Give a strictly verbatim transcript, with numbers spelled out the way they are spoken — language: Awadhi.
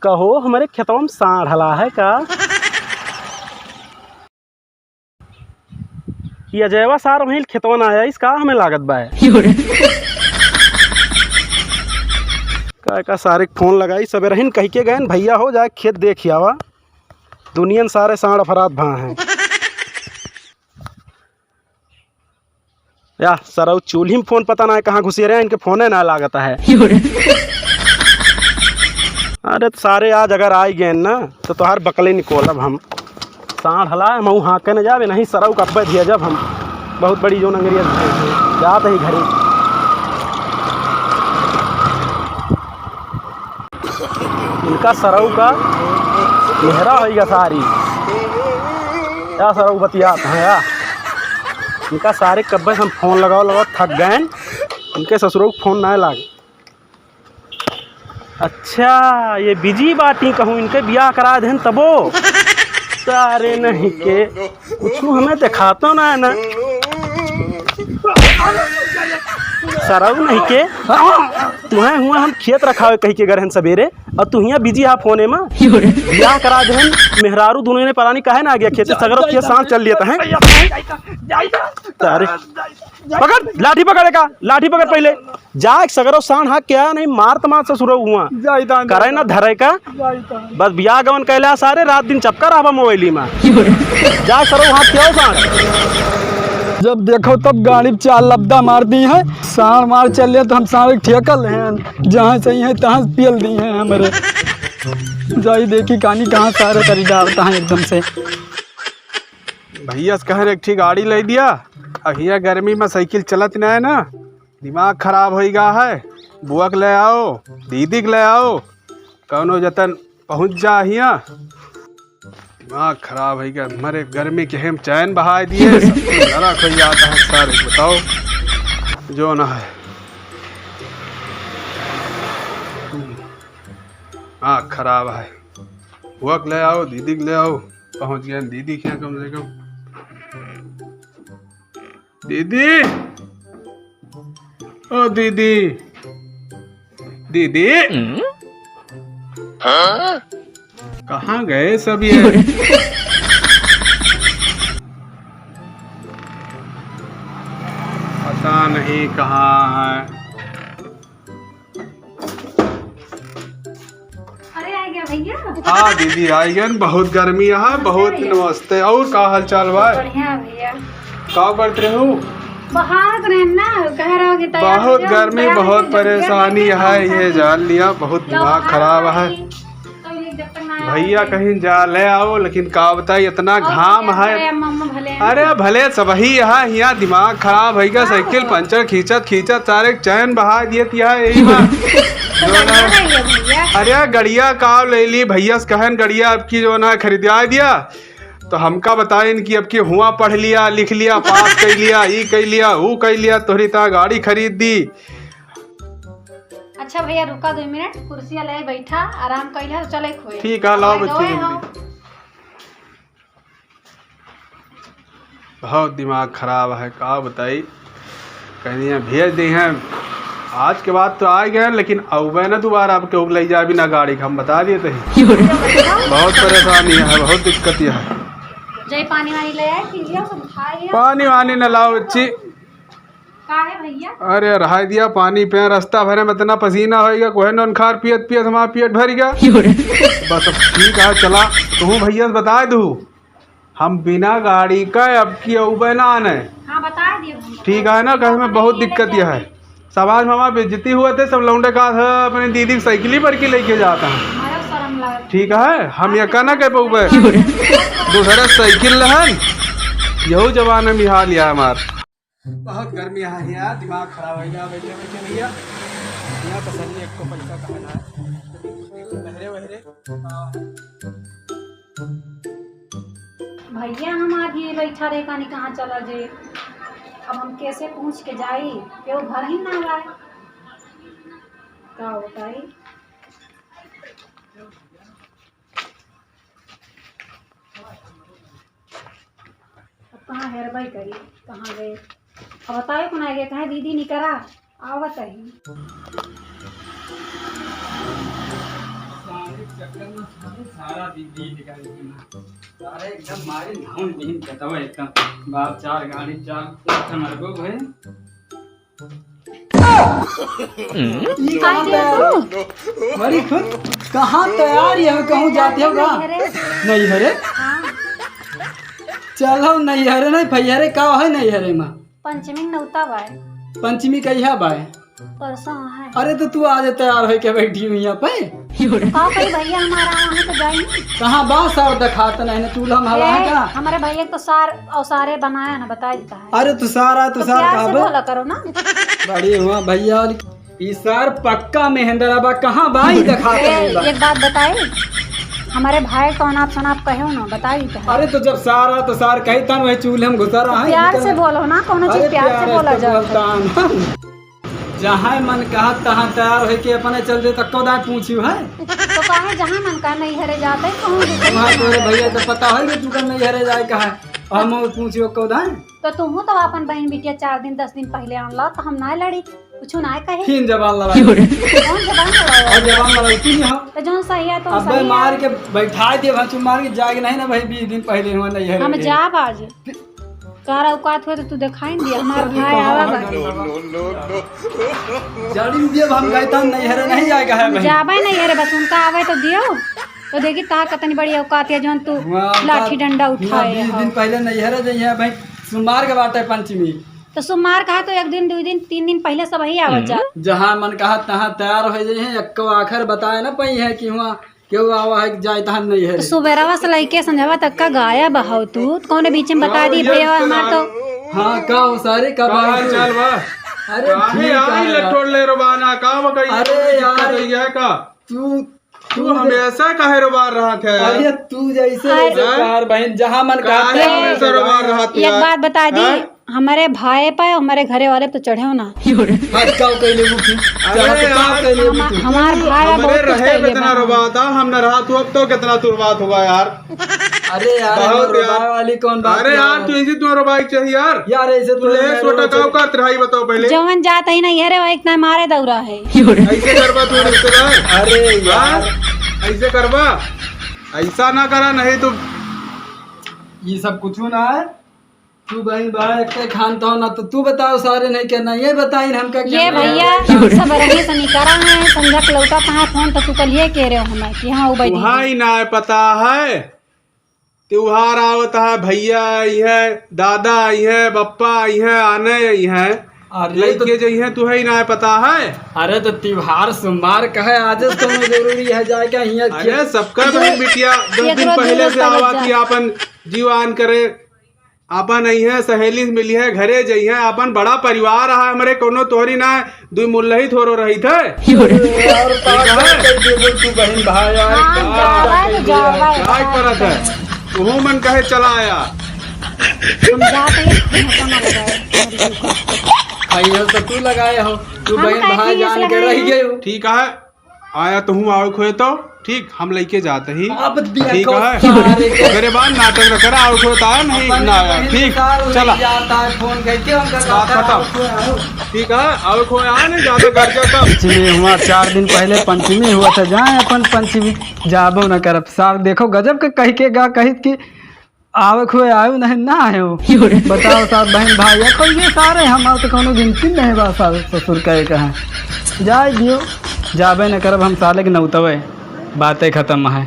कहो, हमरे खेतवा में साँढ़ हला है का? ये अजयवा सार वहीं खेतवा ना आया, इसका हमें लागत बा। का, का सारे के फोन लगाई, सबेरहिन कहि के गएन, "भइया हो जाए खेत देखि आवा।" दुनियन सारे साँढ़ अफरात भा हैं। या सरऊ चूल्ही में फोन पता ना है कहाँ घुसे रहे, इनके फोने ना लागत है। अरे तो सारे आज अगर आइ गए ना तो तोहार बकले निकोलब हम। साँढ़ हला है, मऊ हाँके न जाबे, नहीं सरऊ कब्बे दिया जब हम। बहुत बड़ी जोन अंगरिया जात ही घरे। इनका सरऊ का मेहरा होइगा सारी। या सरऊ बतियात हैं या। इनका सारे कब्बे से हम फोन लगाओ लगाओ थक गए। इनके ससुरों को फोन ना लागे। अच्छा, ये बिजी बाटी कहूँ, इनके बियाह करा देन तबो। सारे नहीं के, कुछ हमें देखातो ना है ना। सरऊ नहीं के, तुम्हें हुआ हम खेत रखावे कहि के गरहन सबेरे, और तू हियाँ बिजी हा फोने में। बियाह करा देन, मेहरारू दुनों ने परानी काहे ना आ गया खेते, सगरो खेत साँढ़ चल लिया है। सारे, पकड़, लाठी पकड़े का, लाठी पकड़ पहिले। जा एक सगरो साँढ़ हाँक के आ, नहीं मार त मार ससुरो हुआ। जाई दान, करे जाई ना दान। धरे का। जाई दान। बस बियाह गवन कैला सारे, रात दिन चपका रहबा मोबाइली में। जा सरो हाँक के आओ साँढ़। जब देखो तब गाड़ी पे चार लब्दा मार दी है। साँढ़ मार चल ले तो हम साँढ़ के ठेका ले हैं। जहाँ सही है तहाँ से पेल दी है हमरे। जाई देखी कानी कहाँ सारे करी डालता है एकदम से। भइया से कहे एक ठी गाड़ी ले दिया। अब हिया गर्मी में साइकिल चलत ना है ना। दिमाग खराब होइ गा है। बुआ के ले आओ, दीदी के ले आओ, कौनो जतन पहुँच जा हिया। दिमाग खराब होइ गा, मरे गर्मी के हम चैन बहाए दिए, सब कुछ नरक होइ जाता है सर, बताओ। जो ना है, दिमाग खराब है। बुआ के ले आओ, दीदी के ले आओ, पहुँच गए दीदी के यहाँ कम से कम। दीदी, ओ दीदी, दीदी, कहाँ गए सब ये? पता नहीं कहाँ है। अरे, आ गया भइया। हाँ दीदी, आइ गए। बहुत गर्मी है, बहुत। नमस्ते। नमस्ते। और का हाल चाल बा? बढ़िया भइया। का करत रहू? बाहर तो रहन ना, कह रहे हो कि तैयार हो बहुत जाओ, गर्मी, तैयार बहुत हो जाओ, परेशानी गर्मी है, के ये काम जान लिया, बहुत दिमाग खराब है। तो ये जब तक ना आए भइया कहीं जा ले आओ, लेकिन का बताई, इतना और घाम भले है। अम्मा, अम्मा भले हैं। अरे भले सबही यहाँ, हियाँ दिमाग खराब है क्या? हाँ। साइकिल पंचर खींचत खींचत सारे चैन बहा दिए तिया यही में। तो बढ़िया रही है भइया। अरे गड़िया का ले ली भइया से कहन, गड़िया अब की जो ना खरीदा दिया, तो हमका बताइन कि अब की हुआ पढ़ लिया, लिख लिया, पास कर लिया, ई कर लिया, ऊ कर लिया, तोहरी ता गाड़ी खरीद दी। अच्छा भइया, रुका दो मिनट, कुर्सिया ले बैठा, आराम कर लिया, तो चले खोए। ठीक है, लाओ हवाई बच्ची दवाई जल्दी। हो। बहुत दिमाग खराब है, का बताई। कहीं यहाँ भेज दी हैं, आज के बाद तो आ गए हैं, लेकिन अउबे ना दोबारा अब केहू ले जाए बिना गाड़ी के, हम बता दिए थे। बहुत परेशानी है, बहुत दिक्कत है। जय पानी वानी ले आए, पी लिया, सब खा लिया। पानी वानी न लाओ बच्ची। का है भइया? अरे रहाई दिया, पानी पे रास्ता भरे में इतना पसीना होइगा, कोहे नोन खार पियत पियत हमारा पेट भर गया। बस अब ठीक है, चला तू भइया से बता दू, हम बिना गाड़ी का अब की अउबे ना आने। हाँ, बता दियो हमको। ठीक है ना, कहे में बहुत दिक्कत यह है। समाज में हमारी बेइज्जती हुआ थे, सब लौंडे का है, अपने दीदी की साइकिल ही भर के लेके जाता है। हमारा शर्म लगा। ठीक है, हम ये कहना कह पाऊबे। दूसरा साइकिल रहन, यहू जमाने में हाल यह हमार। बहुत गर्मी है यार, दिमाग खराब हो गया बैठे बैठे भइया। यहाँ तसल्ली एक को पैसा कहाँ ना है। बहरे बहरे। भइया हमार ये बैठा रहे, कानी कहाँ चला जे। अब हम कैसे पूछ के जाई, केहू घर ही ना आए। का बताई? अब कहाँ हेरबई करी, कहाँ गए? अब बताए को ना गए, कहे दीदी निकरा, आवत ही। चक्कर में सारा दिन बीत गया इसमें। सारे एकदम मारे धान दिन कटवा एकदम। बाप चार गाड़ी चार कमर को भाई। ई कहाँ तैयार हो? बड़ी खुद कहाँ तैयार है? कहूँ जाते हो का? नैहरे। नैहरे? हाँ। चलो नैहरे नहीं, फैहरे का है नैहरे में? पंचमी नौता बाय। पंचमी कहिया बाय? परसों है। अरे तो तू आज तैयार होके बैठी हुई यहाँ पे। का करी भैया, हमारा वहाँ तो जाई नहीं। कहाँ बा सार? दिखात नहीं ना, चूल्हा में हवा है ए, का? हमारे भैया तो सार और सारे बनाया ना, बताई देता है। अरे तू सार आ, तू तो सार प्यार कहाँ से बे? बोला करो ना। बड़ी हुआ भैया, और ई सार पक्का मेहंदरा बा, कहाँ बा ई दिखात ए, नहीं बा। एक बात बताई, हमारे भाई कौन आप सुनाप कहो ना, बताई देता है। अरे तो जब सार आ तो सार कही तन वही चूल्हे में घुसा रहा है, प्यार से बोलो ना, कोनो चीज अरे प्यार से प्यार बोला से जाता है। बोलता है ना। जहाँ मन कहा तहाँ तैयार होके अपने चल दे, तक्को दाय पूछियो है। तो काहे जहाँ मन कहा नैहरे जाते, कहूँ दूसरे वहाँ तोरे नैहरे भैया जाते। तो पता है कि तू का नैहरे जाए कहा है, और हम पूछियो को दाय। तो तुहू तो अपन बहन बिटिया चार दिन, दस दिन पहले आनला, तो हम ना लड़ी, कुछ ना कहे। फिर जबान लड़ाई। कौन जबान लड़ाई? और जबान लड़ाई तू नहीं हो। तो जौन सही है, तो अबे सही मार है। के बैठा दिए, भाचू मार के जाएगा नहीं ना भाई, बीस दिन पहले हुआ नैहरे हम गए। जाब आज। तोहरा औकात हुए तो तू देखाई न दिया, हमार भाई आवा बा। No, no, no, no। जड़ी में दिए, हम गए तन नैहरे नहीं जाए का है भाई। जाबे नैहरे, बस उनका आवे तो दियो, तो देखी तोहार कतनी बड़ी औकात है, जौन तू हुआ लाठी औकात, डंडा हुआ उठाए बीस हो। दिन पहले नैहरे जाइए भाई, सोमवार के बाटे पंचमी। तो सोमवार का है तो एक दिन, दो दिन, तीन दिन पहले सब ही आवत जा। जहाँ मन कहा तहाँ तैयार हो जाइए, एक्को आखर बताए ना पाई है कि हुआ केहू आवा है कि जाए तहन नहीं है। तो सुबेरवा से लइके संझवा तक का गायब हौ तू, कौने बीच में बता दी भैया हमार तो। हाँ, का हो सारे, का का हाल चाल बा? अरे काहे ठीक आई है यार। लटोड़ ले रवाना, का बा कहीं अरे दिक्कत यार, है या का? तू, तू तू दे- हमेशा काहे रोबार रहा थे? अरे तू जैसे अरे जैसे हाँ? प्यार बहन, जहाँ मन काहे कहते हैं। हमेशा रोबार रहा थे एक यार? बात बता दी, हाँ? हमारे भाई पे, हमारे घरे वाले पे तो चढ़े हो ना। आज का कह लेबू तू? अरे चाहत का यार, कह लेबू हम-, तू? हमार भाई हमारे बहुत कुछ रहे कह लेबा। इतना रोबाता, हम न रहा तू, अब तो कितना तुरबात हुआ यार। अरे यार, बहुत हम यार। रोबाए वाली कौन बात अरे यार, यार? तू ऐसे तुम्हारा रोबाई चाहिए यार। यार, ऐसे तू तो ले मैं छोटा रोज काव करत रहा, ये बताओ पहले। जवन जात ही नहीं है रे, वही इतना मारे दौरा है। ऐसे करबा तू रिश्तेदार? अरे यार। हाँ? ऐसे करबा? ऐसा ना करा, नहीं तो ये सब कुछ ना है। तू बहन भाई एक खान तो ना, तो तू बताओ सारे नहीं के ना, ये बताइन हमका क्या ये ना है? भैया, सब रहे सनी करा है, संझा के लौटा कहाँ फोन तो तू कल ये कह रहे हो हमें कि हाँ, वो बैठी वहाँ है। ही ना पता है, त्योहार आवत है, भैया आई है, दादा आई है, बप्पा आई है, आने आई है, अरे तो लइके जइहे, तुहे ही ना पता है। अरे तो त्योहार सोमवार का है, आज से तो जरूरी है जाए के हियाँ अरे क्यों? सबका बहन बिटिया दस एक दिन रोज पहले रोज से कागज आवा जा। कि आपन जीवान करे, आपन अइहे, सहेली से मिलिहे, घरे जइहे, आपन बड़ा परिवार है हमरे, कौनो तोहरी ना, दुई मुल्लही थोरो रही थे। और पाँच ठीक है। बार कह दिए बोल तू बहन भाई यार, हाँ, का जावा बात तो है? जावा है, काय बात परत है। है? तुहू मन कहे चला आया। हम जाते हैं, हम अपना लगाए। खाइए तो तू लगाए हो, तू हम बहन काहे भाई खीस जान के लगाए रह हैं? गए हो। ठीक है। आया तो हूँ, आवे खोए तो ठीक, हम लइके जाते ही। अब देखो ठीक है। सारे के मेरे बाद नाटक न करा, आवे खोए तो आया नहीं, अपन ना आया। बहन ठीक, सार चला। जाता है, फोन करके उनका बात कहता है, खत्म। आवे खोए आओ। ठीक है, आवे खोए आया नहीं, ज्यादा कर जाता। पंचमी हुआ, चार दिन पहले पंचमी हुआ था, जाए अपन पंचमी जाबो न करब। सार देखो गजब के कह के गा कहित कि आवे खोए आयो नहीं, ना आयो। बताओ साहब, बहन भाई, अब तो ये सारे हमार तो कोनो गिनती नहीं बा साहब, ससुर कहे कहाँ। जाए दियो, जाबे न करब हम साले के नौतवे, बातें खत्म है।